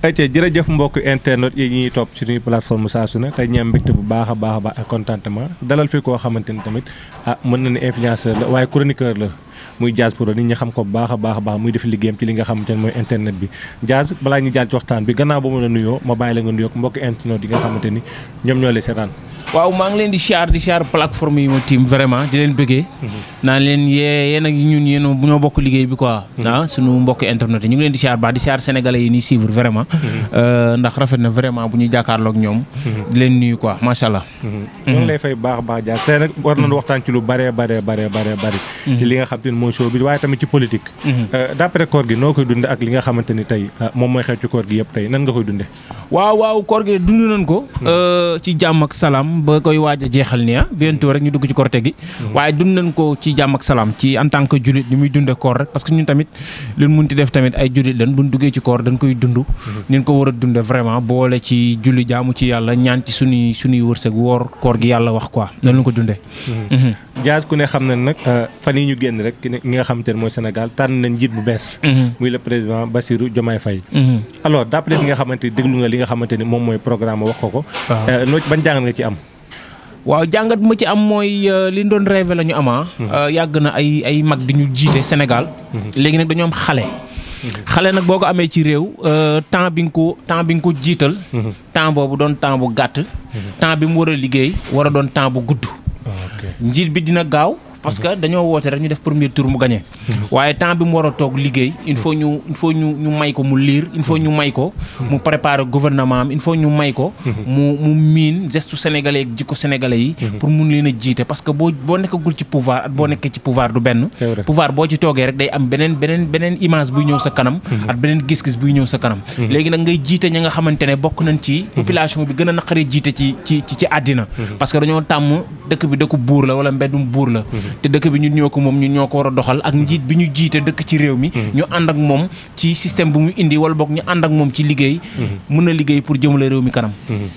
ayca jërëjëf mbokk internet yi ñuy topp ci suñu plateforme saa su ne tey ñu am mbégte bu baax a baax ak contentement dalal fi koo xamante ni tamit mën na ne influenceur la waaye chroniqueur la muy Diaz Pro nit ñi xam ko bu baax a baax muy def liggéeyam ci li nga xamante ne mooy internet bi Diaz balaa ñu jàll ci waxtaan bi gannaaw ba mu la nuyoo ma bàyyi la nga nuyoo mbokk internet yi nga xamante ni ñoom ñoo lay seetaan. waaw maa ngi leen di siyaar plateforme yi ma tiim vraiment di leen bëggee naan leen yéen ak ñun bu ñoo bokk liggéey bi quoi suñu mbokk internet yi ñu ngi leen di siyaar baax di siyaar sénégalais yi ñuy suivre vraiment ndax rafet na vraiment bu ñuy jàkkaarloog ñoom di leen nuyu quoi macha allah. ñoo ngi lay fay baax Diaz tey nag war nañu waxtaan ci lu bëree ci li nga xam te ne mooy show bi waaye tamit ci politique d'après koor gi noo koy dunde ak li nga xamante ni tey moom mooy xew ci koor gi yëpp tey nan nga koy dunde waaw koor gi dund nañ ko ci jàmm ak salaam ba koy waaj a jeexal ni bientôt rek ñu dugg ci korite gi waaye dund nañ ko ci jàmm ak salaam ci en tant que jullit ni muy dunde koor rek parce que ñun tamit luñ munti def tamit ay jullit lañ buñ duggee ci koor dañ koy dund nin ko war a dunde vraiment boole ci julli jaamu ci yàlla ñaan ci suñuy wërsëg woor koor gi yàlla wax quoi noonu lañ ko dunde Diaz ku ne xam na nag fan yi ñu génn rek ki nga xamante ne mooy Sénégal tànn nañ njiit bu bees muy le président Bassirou Diomaye Faye alors d'après li nga xamante ni déglu nga li nga xamante ni moom mooy programme wax ko noo ban jàngat nga ci am waaw jàngat bu ma ci am mooy li ñu doon rêvé la ñu ama yàgg na ay mag di ñu jiite Sénégal léegi nag dañoo am xale nag boo ko amee ci réew temps bi nga ko jiital temps boobu doon temps bu gàtt temps bi mu war a liggéey war a doon temps bu gudd njiit bi dina gaaw parce que dañoo woote rek ñu def premier tour mu gagné waaye temps bi mu war a toog liggéey il faut ñu may ko mu liir il faut ñu may ko mu préparer gouvernement am il faut ñu may ko mu miin geste sénégalais ak jikko sénégalais yi pour mun leen a jiite parce que boo nekkagul ci pouvoir at boo nekkee ci pouvoir du benn pouvoir boo ci toogee rek day am beneen image buy ñëw sa kanam ak beneen gis-gis buy ñëw sa kanam léegi nag ngay jiite ña nga xamante ne bokk nañ ci population bi gën a naqaree jiite ci àddina parce que dañoo tàmm dëkk bi dëkku buur la wala mbeddum buur la te dëkk bi ñun ñoo ko moom ñun ñoo ko war a doxal ak njiit bi ñu jiite dëkk ci réew mi ñu ànd ak moom ci système bu mu indi wala boog ñu ànd ak moom ci liggéey mën a liggéey pour jëmale réew mi kanam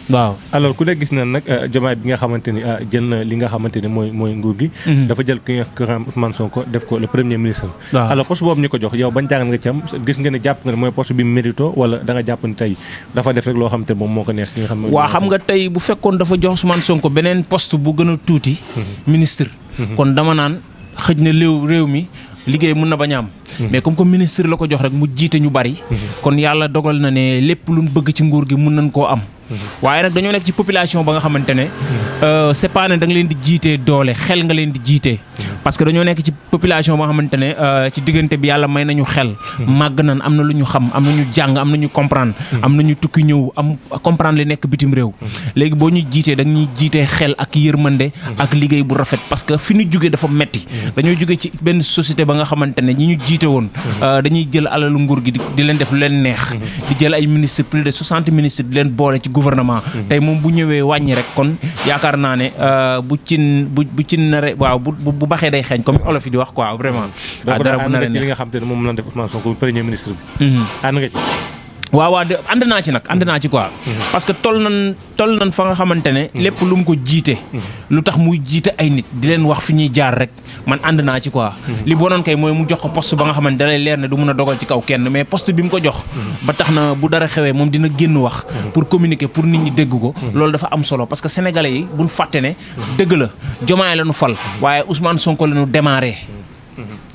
waaw alors ku ne gis na nag Diomaye bi nga xamante ni jël na li nga xamante ni mooy nguur gi dafa jël ki nga xam Ousmane Sonko def ko le premier ministre alors poste boobu ñu ko jox yow bañ jàngal nga ci am gis nga ne jàpp nga ne mooy poste bi mérito wala da nga jàpp ni tey dafa def rek loo xamante moom moo ko neex ki nga xam waaw xam nga tey bu fekkoon dafa jox Ousmane Sonko beneen poste bu gën a tuuti ministre kon dama naan xëj na réew mi liggéey mun na bañ a am mais comme ministre la ko jox rek mu jiite ñu bari kon yàlla dogal na ne lépp lu mu bëgg ci nguur gi mun nañ koo am waaye nag dañoo nekk ci population ba nga xamante ne c'est pas ne da nga leen di jiitee doole xel nga leen di jiitee parce que dañoo nekk ci population ba nga xamante ne ci diggante bi yàlla may nañu xel màgg nan am na lu ñu xam am na ñu jàng am na ñu comprendre am na ñu tukki ñëw am comprendre li nekk bitim réew léegi boo ñu jiitee da ñuy jiitee xel ak yërmande ak liggéey bu rafet parce que fi ñu jógee dafa metti dañoo jógee ci benn société ba nga xamante ne ñi ñu jiite woon dañuy jël alalu nguur gi di leen def lu leen neex di jël ay ministres plus de 60 ministres di leen boole ci gouvernement tey moom bu ñëwee wàññi rek kon yaakaar naa ne bu cin nare waaw bu baxee day xeeñ comme olof yi di wax quoi vraiment dara bu nare li nga xam te ne moom la def Ousmane Sonko premier ministre bi ànd nga ci waaw ànd naa ci quoi parce que toll nañ fa nga xamante ne lépp lu mu ko jiite lu tax muy jiite ay nit di leen wax fi ñuy jaar rek man ànd naa ci quoi li boonoon kay mooy mu jox ko poste ba nga xamante da lay leer ne du mun a dogal ci kaw kenn mais poste bi mu ko jox ba tax na bu dara xewee moom dina génn wax pour communiquer pour nit ñi dégg ko loolu dafa am solo parce que sénégalais yi buñ fàtte ne dëgg la Diomaye la ñu fal waaye Ousmane Sonko la ñu démarré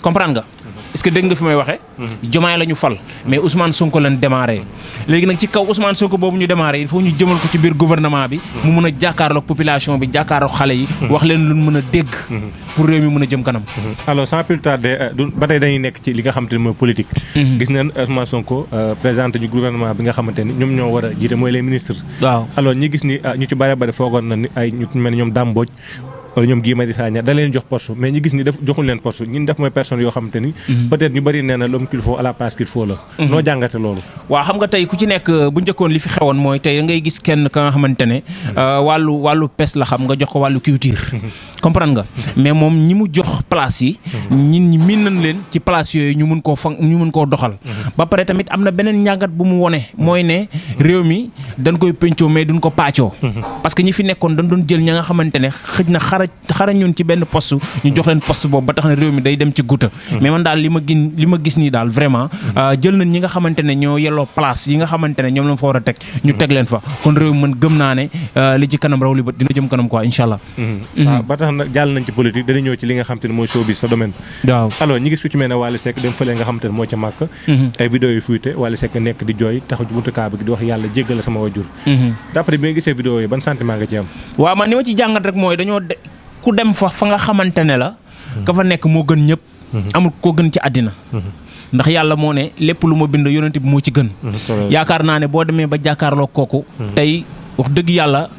comprendre nga est-ce que dégg nga fi may waxee Diomaye la ñu fal mais Ousmane Sonko lañ démarré léegi nag ci kaw Ousmane Sonko boobu ñu démarré il faut ñu jëmal ko ci biir gouvernement bi mu mën a jàkkaarloog population bi jàkkaarloog xale yi wax leen lu mën a dégg pour réew mi mën a jëm kanam alors sans plus tarder ba tey dañuy nekk ci li nga xamante ne mooy politique gis nañ Ousmane Sonko présenté ñu gouvernement bi nga xamante ni ñoom ñoo war a jiite mooy les ministres waaw alors ñi gis ni ñu ci bari foogoon na ni ay ñu mel ni ñoom Dame Mbodj wala ñoom Guy Marius Sagna da leen jox poste mais ñu gis ni joxuñ leen poste ñun def mooy personne yoo xamante ni peut-être ñu bëri nee na l'homme qu'il faut à la place qu'il faut la noo jàngate loolu waaw xam nga tey ku ci nekk bu njëkkoon li fi xewoon mooy tey da ngay gis kenn ka nga xamante ne wàllu pes la xam nga jox ko wàllu culture comprendre nga mais moom ñi mu jox place yi ñi miin nañ leen ci place yooyu ñu mun koo doxal ba pare tamit am na beneen njàngat bu mu wone mooy ne réew mi dañ koy pencoo mais duñ ko paccoo parce que ñi fi nekkoon dañ doon jël ña nga xamante ne xëj na xarañoon ci benn poste ñu jox leen poste boobu ba tax na réew mi day dem ci guuta mais man daal li ma gis nii daal vraiment jël nañ ñi nga xamante ne ñoo yelloo place yi nga xamante ne ñoom la fa war a teg ñu teg leen fa kon réew mi man gëm naa ne li ci kanam raw li ba dina jëm kanam quoi incha allah. waaw ba tax na jàll nañ ci politique dañu ñëw ci li nga xamante ne mooy showbiz sa domaine. waaw alors ñi gis ku ci mel ne Wally Seck dem fële nga xamante ne moo ca màkk ay vidéo yu fuité Wally Seck nekk di jooy taxaw ci buntu kaaba gi di wax yàlla jéggal sama wajur d'après bi nga gisee vidéo yi ban sentiment nga ci am. waaw man ni ma ci jàngat rek mooy dañoo ku dem fa nga xamante ne la ka fa nekk moo gën ñëpp amul koo gën ci àddina ndax yàlla moo ne lépp lu ma bind yonent bi moo ci gën yaakaar naa ne boo demee ba jàkkaarloo kooku tey wax dëgg yàlla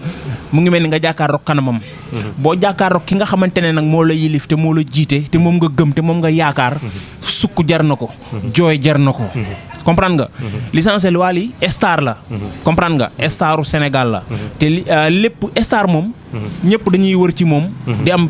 mu ngi mel ni nga jàkkaarloo kanamam boo jàkkaarloo ki nga xamante ne nag moo la yilif te moo la jiite te moom nga gëm te moom nga yaakaar sukk jar na ko jooy jar na ko comprendre nga l'essentiel Wally star la comprendre nga staru Sénégal la te lépp star moom ñëpp dañuy wër ci moom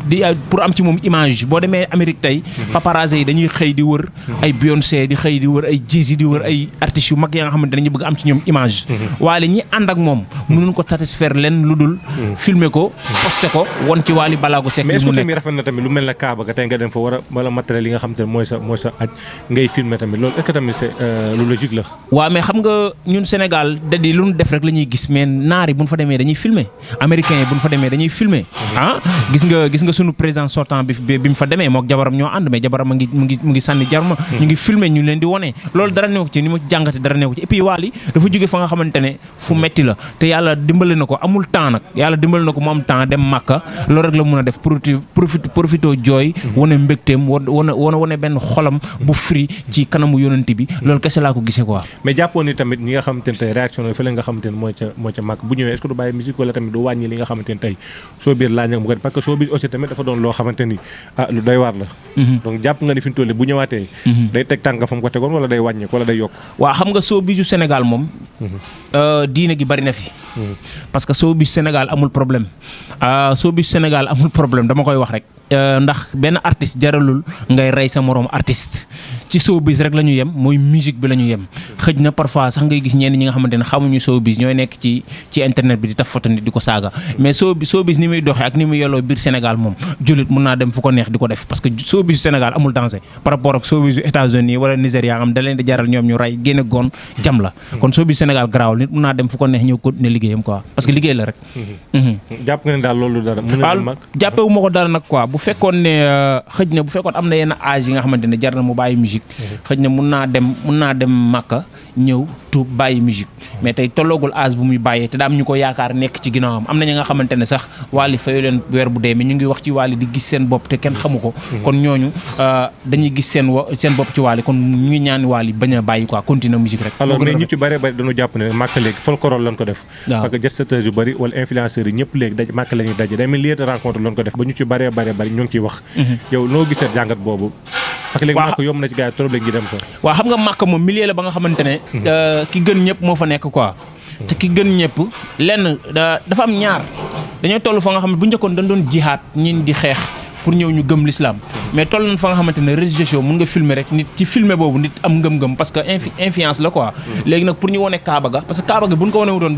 di pour am ci moom image boo demee Amérique tey paparazzi yi dañuy xëy di wër ay Beyoncé di xëy di wër ay Jay-Z di wër ay artistes yu mag ya nga xamante ne dañuy bëgg am ci ñoom image Wally ñi ànd ak moom mënuñ ko satisfaire leen lu dul filmer ko posté ko won ci Wally Ballago Seck mais est-ce que tamit rafet na tamit lu mel ne Kaaba ga tey nga dem fa war a wala matériel yi nga xamante ne mooy sa aj ngay filmer tamit loolu est-ce que tamit c'est lu logique la. waaw mais xam nga ñun Sénégal da di lu ñu def rek la ñuy gis mais naar yi bu ñu fa demee dañuy filmer américains yi bu ñu fa demee dañuy filmer gis nga sunu président sortant bi mu fa demee mook jabaram ñoo ànd mais jabaram mu ngi sànni jarma ñu ngi filmer ñu leen di wone loolu dara neeku ci ni ma jàngate dara neeku ci et puis Wally dafa jóge fa nga xamante ne fu metti la te yàlla dimbale na ko amul temps nag yàlla dimbale na ko mu am temps dem Màkka loolu rek la mun a def profito jooy wane mbégteem wane benn xolam bu free ci kanamu yonent bi loolu kese laa ko gisee quoi. mais jàppoon ni tamit ñi nga xamante ne tey réaction yi fële nga xamante ne moo ca Màkka bu ñëwee est-ce que du bàyyi musique wala tamit du wàññi li nga xamante ne tey soo biir laaj nga mu ko parce que soo biir aussi tamit dafa doon loo xamante ni lu doy waar la donc jàpp nga ni fi mu toll bu ñëwaatee day teg tànk fa mu ko tegoon wala day wàññi wala day yokk. waaw xam nga soo bisu Sénégal moom diine gi bari na fi parce que soo bisu Sénégal amul problème soo bisu Sénégal amul problème dama koy wax rek ndax benn artiste jaralul ngay rey sa moroom artiste ci showbiz rek la ñu yem mooy musique bi la ñu yem xëj na parfois sax ngay gis ñenn ñi nga xamante ne xamuñu showbiz ñooy nekk ci internet bi di taf foto nit di ko saaga mais showbiz ni muy doxee ak ni muy yelloo biir Sénégal moom jullit mun naa dem fu ko neex di ko def parce que showbiz Sénégal amul danger par rapport ak showbiz États-Unis wala Nigéria xam da leen di jaral ñoom ñu rey génne goon jam la kon showbiz Sénégal garaawul nit mun naa dem fu ko neex ñëw continuer liggéeyam quoi parce que liggéey la rek. jàpp nga ne daal loolu dara. jàppewu ma ko dara nag quoi bu fekkoon ne xëj na bu fekkoon am na yenn âge yi nga xamante ne jar na mu bàyyi musique xëj na mun naa dem Màkka ñëw tuub bàyyi musique mais tey tolloogul âge bu muy bàyyee te daa am ñu ko yaakaar nekk ci ginnaawam am na ñi nga xamante ne sax Wally fayu leen weer bu dee mais ñu ngi wax ci Wally di gis seen bopp te kenn xamu ko kon ñooñu dañuy gis seen bopp ci Wally kon ñu ngi ñaan Wally bañ a bàyyi quoi continuer musique rek. alors mais ñu ci bari dañu jàpp ne Màkka léegi folklore lañ ko def parce que gesteurs yu bari wala influenceurs yi ñëpp léegi daj Màkka la ñuy daje day mel lieu de rencontre lañ ko def ba ñu ci bari ñu ngi ciy wax yow noo gisee jàngat boobu parce que léegi Màkka yomb na ci gars yi trop léegi ñu dem ko waaw xam nga Màkka moom milieu la ba nga xamante ne ki gën ñëpp moo fa nekk quoi te ki gën ñëpp lenn dafa am ñaar dañoo toll fa nga xam ne bu njëkkoon dañ doon jihaat ñin di xeex pour ñëw ñu gëm l'islam mais toll nañ fa nga xamante ne réseaux sociaux mun nga filmer rek nit ci filmer boobu nit am ngëm-ngëm parce que influence la quoi léegi nag pour ñu wone Kaaba ga parce que Kaaba ga buñ ko wone wutoon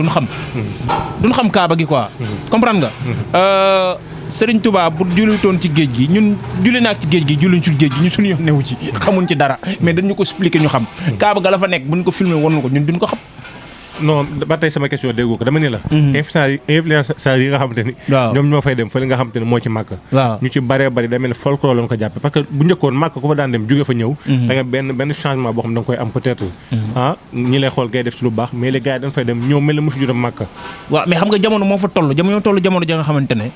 duñ xam Kaaba gi quoi comprendre nga Sëriñ Touba bu julitoon ci géej gi ñun julli naak ci géej gi julliñ ci géej gi ñu suñu yoon newu ci xamuñ ci dara mais dañu ko expliquer ñu xam Kaaba ga la fa nekk buñ ko filmer won ko ñun duñ ko xam. non ba tey sama question déggu ko dama ni la influenceurs yi nga xamante ni ñoom ñoo fay dem fa li nga xamante ni moo ci Màkka ñu ci bëree bëri da mel ni folklore lañ ko jàppe parce que bu njëkkoon Màkka ku fa daan dem jóge fa ñëw da nga benn changement boo xam ne da nga koy am peut-être ñi lay xool ngay def ci lu baax mais les gars yi dañ fay dem ñëw mel ni mosu juróom Màkka waaw mais xam nga jamono moo fa toll jamono ja nga xamante ne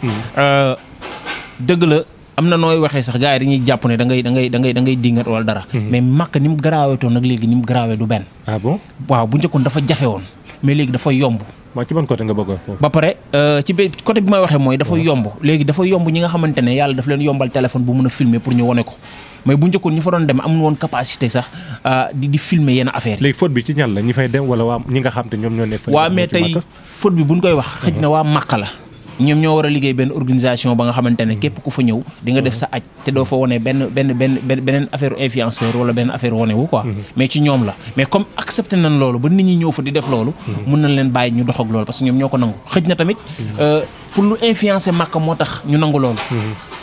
dëgg la am na nooy waxee sax gars yi dañuy jàpp ne da ngay dingat wala dara mais Màkka ni mu garaawee toon nag léegi ni mu garaawee du benn ah bon waaw bu njëkkoon dafa jafe woon mais léegi dafa yomb waaw ci ban côté nga bëgg foofu ba pare ci côté bi may waxee mooy dafa yomb léegi dafa yomb ñi nga xamante ne yàlla dafa leen yombal téléphone bu mën a filmer pour ñu wone ko mais bu njëkkoon ñu fa doon dem amul woon capacité sax di filmer yenn affaire léegi faute bi ci ñan la ñi fay dem wala waa ñi nga xam te ñoom ñoo nekk waaw mais tey faute bi buñ koy wax xëj na waa Màkka la ñoom ñoo war a liggéey benn organisation ba nga xamante ne képp ku fa ñëw di nga def sa aj te doo fa wone beneen affaire influenceur wala benn affaire wone wu quoi mais ci ñoom la mais comme accepté nañ loolu ba nit ñi ñëw fa di def loolu mun nañ leen bàyyi ñu dox ak loolu parce que ñoom ñoo ko nangu xëj na tamit pour lu influencer Makka moo tax ñu nangu loolu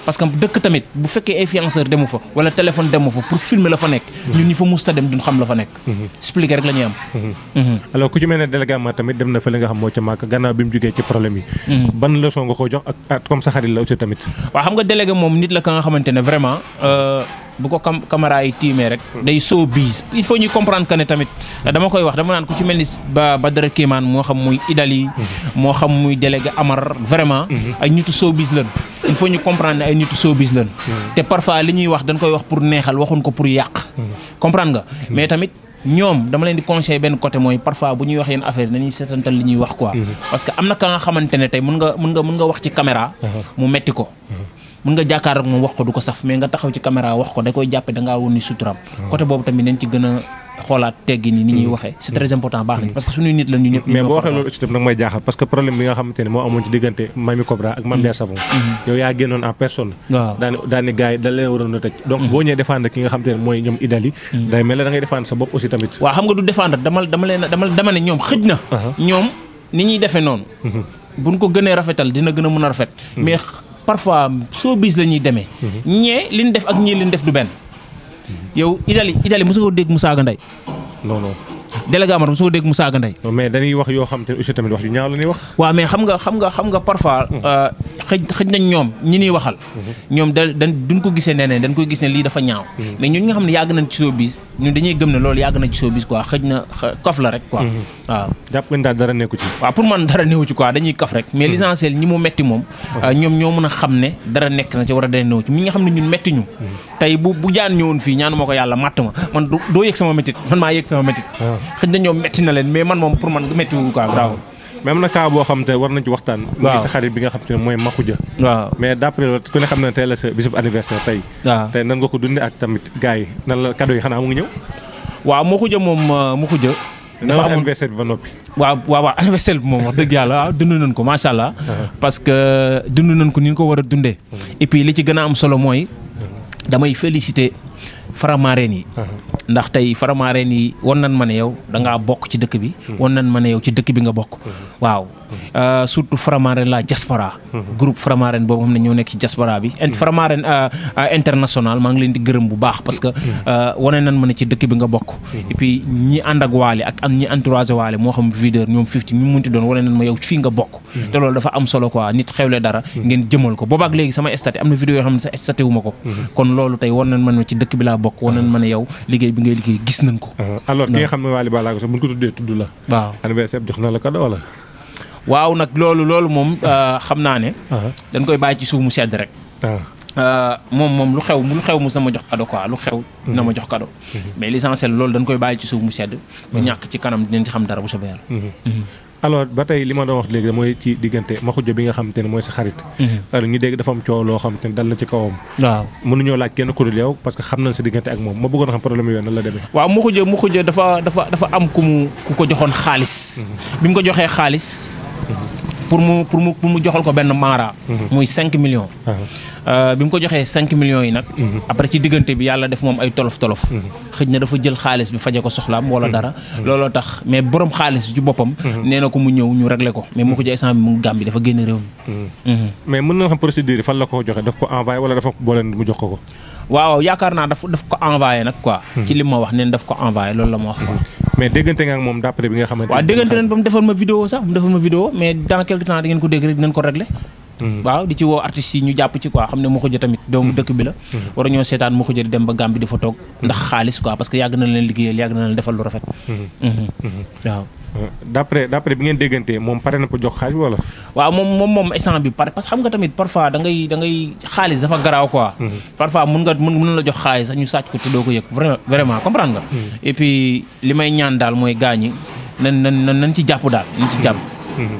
parce que dëkk tamit bu fekkee influenceur demu fa wala téléphone demu fa pour filmer la fa nekk ñun ñi fa musta dem duñ xam la fa nekk expliquer rek la ñuy am alors ku ci mel ne délégué Amar tamit dem na fa li nga xam moo ca Makka gannaaw bi mu jógee ci problème yi ban leçon nga ko jox ak comme sa xarit la aussi tamit waaw xam nga délégué moom nit la ka nga xamante ne vraiment bu ko caméra yi tiimee rek day showbiz il faut ñu comprendre que ne tamit dama koy wax dama naan ku ci mel ni Badara Kéemaan moo xam muy Idali moo xam muy délégué Amar vraiment ay nitu showbiz lañ il faut ñu comprendre ne ay nitu showbiz lañ te parfois li ñuy wax dañ koy wax pour neexal waxuñ ko pour yàq comprendre nga mais tamit ñoom dama leen di conseiller benn côté mooy parfois bu ñuy wax yenn affaire dañuy seetantal li ñuy wax quoi parce que am na ka nga xamante ne tey mën nga wax ci caméra mu metti ko mën nga jàkkaar ak moom wax ko du ko saf mais nga taxaw ci caméra wax ko da koy jàppe da ngaa woon ni suturam côté boobu tamit nañ ci gën a xoolaat teggi ni ñuy waxee c'est très important baax nañ parce que suñuy nit la ñu ñëpp mais boo waxee loolu aussi tam nag may jaaxal parce que problème bi nga xamante ne moo amoon ci diggante Mamy Cobra ak Mame Ndiaye Savon yow yaa génnoon en personne daani gars yi da leen waroon a tëj donc boo ñëwee défendre ki nga xamante ne mooy ñoom Idali day mel ne da ngay défendre sa bopp aussi tamit waaw xam nga du défendre dama ne ñoom xëj na ñoom ni ñuy defee noonu buñ ko gënee rafetal dina gën a mën a rafet mais parfois showbiz la ñuy demee ñee li ñu def ak ñii li ñu def du benn yow Idali mosoo ko dégg mu saaga ndey non délégué Amar mosoo ko dégg mu saaga ndey mais dañuy wax yoo xam te ne aussi tamit wax yu ñaaw la ñuy wax waaw mais xam nga parfois xëj nañ ñoom ñi ñuy waxal ñoom duñ ko gisee neneen dañ koy gis ne lii dafa ñaaw mais ñun nga xam ne yàgg nañ ci showbiz ñun dañuy gëm ne loolu yàgg nañ ci showbiz quoi xëj na kaf la rek quoi waaw jàpp nañ daal dara nekku ci waaw pour man dara néew ci quoi dañuy kaf rek mais l'essentiel ñi mu metti moom ñoom ñoo mën a xam ne dara nekk na ci war a dara néew ci ñi nga xam ne ñun metti ñu tey bu jaan ñëwoon fii ñaanu ma ko yàlla matt ma man doo yëg sama métit man maa yëg sama métit xëj na ñoom metti na leen mais man moom pour man metti wu quoi bravo mais am na cas boo xam te war nañ ci waxtaan muy sa xarit bi nga xam te ne mooy Makhoudia waaw mais d'après loolu ku ne xam ne tey la sa bisub anniversaire tey tey nan nga ko dundee ak tamit gars yi nan la cadeau yi xanaa mu ngi ñëw waaw Makhoudia moom Makhoudia dafa am anniversaire bi ba noppi waaw anniversaire bi moom wax dëgg yàlla waaw dund nañ ko macha allah parce que dund nañ ko ni ñu ko war a dundee et puis li ci gën a am solo mooy damay féliciter Faramareen yi ndax tey Faramareen yi wan nan ma ne yow da ngaa bokk ci dëkk bi wan nan ma ne yow ci dëkk bi nga bokk waaw surtout Faramareen la diaspora groupe Faramareen boobu xam ne ñoo nekk ci diaspora bi Faramareen international maa ngi leen di gërëm bu baax parce que wane nan ma ne ci dëkk bi nga bokk et puis ñi ànd ak waale ak ñi entouragé waale moo xam videur ñoom 50 ñu munti doon wane nan ma yow fii nga bokk te loolu dafa am solo quoi nit xewle dara ngeen jëmal ko boobaak léegi sama statut am na vidéo yoo xam ne sa statut wu ma ko kon loolu tey wan nan ma ne ci dëkk bi laa bokk wan nan ma ne yow liggéey bi ngay liggéey gis nañ ko alors ki nga xam ne Wally Ballago Seck bu ñu ko tuddee tudd la waaw anniversaire jox na la cadeau wala waaw nag loolu moom xam naa ne dañ koy bàyyi ci suuf mu sedd rek moom lu xew mu sama jox cadeau quoi lu xew na ma jox cadeau mais l'essentiel loolu dañ koy bàyyi ci suuf mu sedd ba ñàkk ci kanam dinañ ci xam dara bu soobee yàlla alors ba tey li ma doon wax léegi mooy ci diggante Makhoudia bi nga xamante ne mooy sa xarit alors ñu dégg dafa am coow loo xamante ne dal na ci kawam waaw mënuñoo laaj kenn ku dul yow parce que xam nañ sa diggante ak moom ma bëggoon xam problème yooyu nan la demee waaw Makhoudia dafa am ku ko joxoon xaalis bi mu ko joxee xaalis pour mu joxal ko benn mara muy 5 millions bi mu ko joxee 5 millions yi nag après ci diggante bi yàlla def moom ay tolof xëj na dafa jël xaalis bi faje ko soxlaam wala dara looloo tax mais borom xaalis bi ci boppam nee na ko mu ñëw ñu réglé ko mais mu ko jox instant bi mu ngi Gambie dafa génn réew mi mais mën na xam procédure yi fan la ko joxe daf ko envoyé wala dafa boole mu jox ko waaw yaakaar naa daf ko envoyé nag quoi ci li ma wax neen daf ko envoyé loolu la ma wax quoi mais déggante nga ak moom d'après bi nga xamante waaw déggante nañ ba mu defal ma vidéo sax mais dans quelque temps da ngeen ko dégg rek dinañ ko réglé waaw di ci woo artistes yi ñu jàpp ci quoi xam ne Makhoudia tamit doomu dëkk bi la war a ñoo seetaan Makhoudia di dem ba Gambie di fa toog ndax xaalis quoi parce que yàgg na leen liggéeyal yàgg na leen defal lu rafet waaw d'après bi ngeen déggante moom pare na ko jox xaalis wala waaw moom instant bi pare parce que xam nga tamit parfois da ngay xaalis dafa garaaw quoi parfois mën la jox xaalis sax ñu sàcc ko te doo ko yëg vraiment comprendre nga et puis li may ñaan daal mooy gaañi nan ci jàpp daal nañ ci jàpp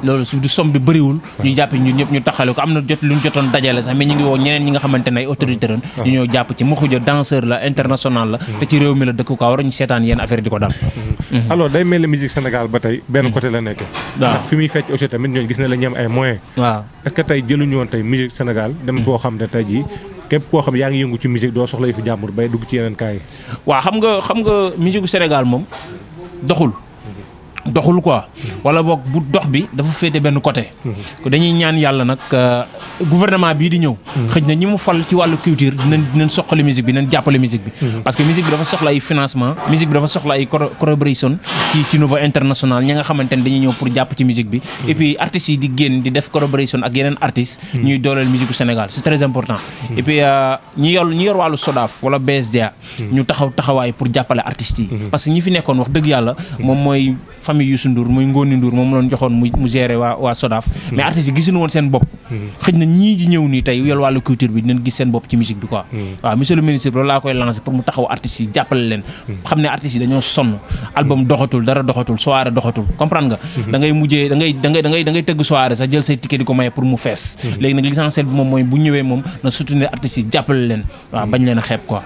loolu su du somme bi bëriwul ñu jàpp ñun ñëpp ñu taxale ko am na jot lu ñu jotoon dajale sax mais ñu ngi woo ñeneen ñi nga xamante ne ay autorité ren ñu ñëw jàpp ci Makhoudia danseur la international la te ci réew mi la dëkk quoi war ñu seetaan yenn affaire di ko dal. alors day mel ni musique Sénégal ba tey benn côté la nekk ndax fi muy fecc aussi tamit ñooñu gis na la ñu am ay moyens waaw est-ce que tey jëluñu woon tey musique Sénégal dem foo xam ne tey jii képp koo xam yaa ngi yëngu ci musique doo soxla yi fi jàmbur bay dugg ci yeneen kaay yi. waaw xam nga musique Sénégal moom doxul quoi wala boog bu dox bi dafa féete benn côté ko dañuy ñaan yàlla nag gouvernement bii di ñëw xëj na ñi mu fal ci wàllu culture dinañ soxali musique bi dinañ jàppale musique bi parce que musique bi dafa soxla ay financement musique bi dafa soxla ay collaboration ci niveau international ñi nga xamante ne dañuy ñëw pour jàpp ci musique bi et puis artistes yi di génn di def collaboration ak yeneen artistes ñuy dooleel musique du Sénégal c'est très important et puis ñi yor wàllu SODAV wala BSDA ñu taxawaay pour jàppale artistes yi parce que ñi fi nekkoon wax dëgg yàlla moom mooy famille Youssou Ndour muy Ngoni Ndour moom la joxoon mu gérer waa SODAV mais artistes yi gisuñu woon seen bopp xëj na ñii di ñëw nii tey yor wàllu culture bi dinañ gis seen bopp ci musique bi quoi waaw monsieur le ministre bi loolu laa koy lancer pour mu taxaw artistes yi jàppale leen xam ne artistes yi dañoo sonn album doxatul dara doxatul soirée doxatul comprendre nga da ngay mujjee da ngay tëgg soirée sax jël say ticket di ko maye pour mu fees léegi nag l'essentiel bi moom mooy bu ñëwee moom na soutenir artistes yi jàppale leen waaw bañ leen a xeeb quoi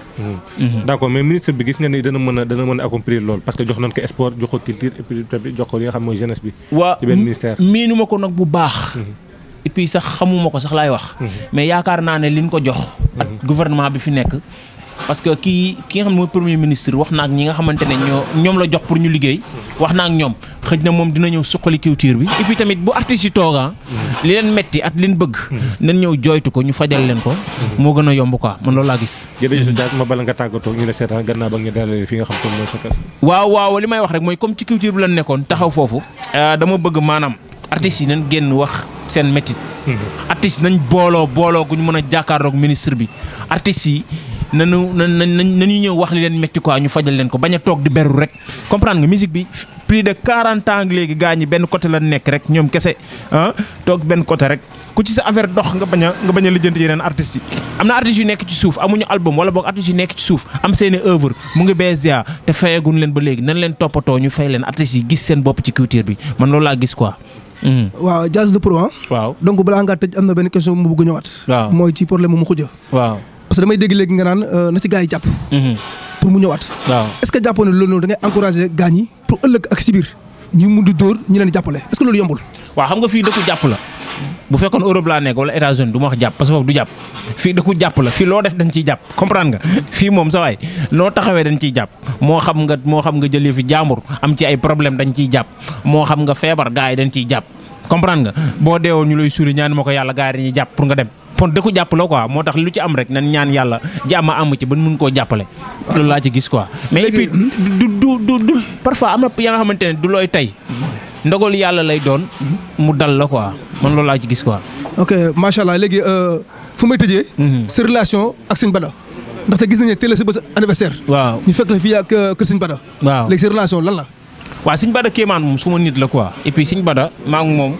d'accord mais ministre bi gis nga ni dana mën a accomplir loolu parce que jox nañ ko sport jox ko culture et puis jox ko li nga xam mooy jeunesse bi ci benn ministère miinu ma ko nag bu baax et puis sax xamuma ko sax laay wax mais yaakaar naa ne liñ ko jox ak gouvernement bi fi nekk parce que ki nga xam ne mooy premier ministre wax na ak ñi nga xamante ne ñoom la jox pour ñu liggéey wax na ak ñoom xëj na moom dina ñëw suqali culture bi et puis tamit bu artistes yi tooga li leen metti at liñ bëgg nañ ñëw jooytu ko ñu fajal leen ko moo gën a yomb quoi man loolu laa gis. jërëjëf Dia ma bala nga tàggatoo ñu la seetaan gannaaw ba nga dalal fi nga xam te mooy sa kër. waaw li may wax rek mooy comme ci culture bi lañ nekkoon taxaw foofu dama bëgg maanaam artistes yi nañ génn wax seen métit artistes nañ booloo gu ñu mën a jàkkaarloog ministre bi artistes yi nañu ñëw wax li leen métti quoi ñu fajal leen ko bañ a toog di beru rek comprendre nga musique bi plus de 40 ans léegi gaa ñi benn côté la nekk rek ñoom kese toog benn côté rek ku ci sa affaire dox nga bañ a lijjanti yeneen artistes yi am na artistes yu nekk ci suuf amuñu album wala boog artistes yu nekk ci suuf am seeni œuvre mu ngi BSDA te fayaguñ leen ba léegi nañ leen toppatoo ñu fay leen artistes yi gis seen bopp ci culture bi man loolu laa gis quoi. waaw Diaz de Pro waaw donc balaa ngaa tëj am na benn question mu bëgg ñëwaat. waaw mooy ci problème mu Makhoudia. waaw parce que damay dégg léegi nga naan na ci gars yi jàpp. pour mu ñëwaat. waaw est-ce que jàppoon ne loolu noonu da ngay encourager gars ñi pour ëllëg ak si biir ñu mun di dóor ñu leen jàppale est-ce que loolu yombul. waaw xam nga fii dëkku jàpp la bu fekkoon Europe laa nekk wala États-Unis du ma wax jàpp parce que foofu du jàpp fii dëkku jàpp la fii loo def dañ ciy jàpp comprendre nga fii moom sa waay noo taxawee dañ ciy jàpp moo xam nga jëlee fi jàmbur am ci ay problème dañ ciy jàpp moo xam nga feebar gars yi dañ ciy jàpp comprendre nga boo deewoon ñu lay suuli ñaan ma ko yàlla gars yi dañuy jàpp pour nga dem kon dëkku jàpp la quoi moo tax lu ci am rek nan ñaan yàlla jàmm am ci ba mun koo jàppale loolu laa ci gis quoi mais et puis du parfois am na ya nga xamante ne du looy tey ndogal yàlla lay doon mu dal la quoi man loolu laa ci gis quoi. ok macha allah léegi fu may tëjee. sa relation ak Serigne Bada ndaxte gis nañu ne teel a si bés anniversaire. waaw ñu fekk la fii ak kër Serigne Bada. waaw léegi sa relation lan la. waaw Serigne Bada kéemaan moom suma nit la quoi et puis Serigne Bada maa ngi moom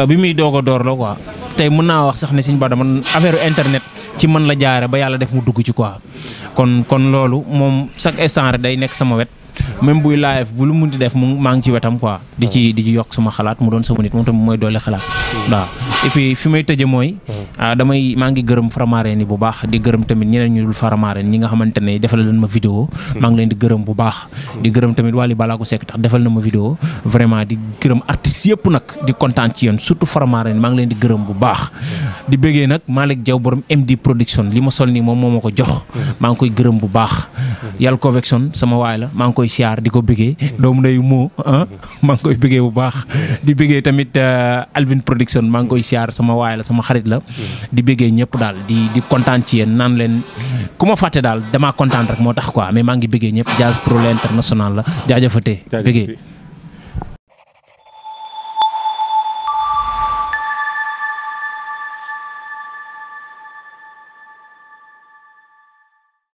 bi muy doog a door la quoi tey mën naa wax sax ne Serigne Bada man affaire internet ci man la jaare ba yàlla def mu dugg ci quoi kon loolu moom chaque instant rek day nekk sama wet. même buy live bu lu munti def maa ngi ci wetam quoi di ci yokk sama xalaat mu doon sama nit moom tamit mooy doole xalaat waaw et puis fi may tëje mooy maa ngi gërëm Faramareen yi bu baax di gërëm tamit ñeneen ñu dul Faramareen ñi nga xamante ne defal leen ma vidéo maa ngi leen di gërëm bu baax di gërëm tamit Wally Ballago Seck tax defal na ma vidéo vraiment di gërëm artistes yëpp nag di kontaan ci yéen surtout Faramareen maa ngi leen di gërëm bu baax di bëggee nag Malick Diaw borom MD production li ma sol nii moom moo ma ko jox maa ngi koy gërëm bu baax yàlla convection sama waay la maa ngi koy siyaar di ko bëggee doomu nday moo maa ngi koy bëggee bu baax di bëggee tamit Alvin production maa ngi koy siyaar sama waay la sama xarit la di bëggee ñëpp daal di kontaan ci yéen naan leen ku ma fàtte daal damaa kontaan rek moo tax quoi mais maa ngi bëggee ñëpp Diaz Pro l'international la jaajëfatee bëggee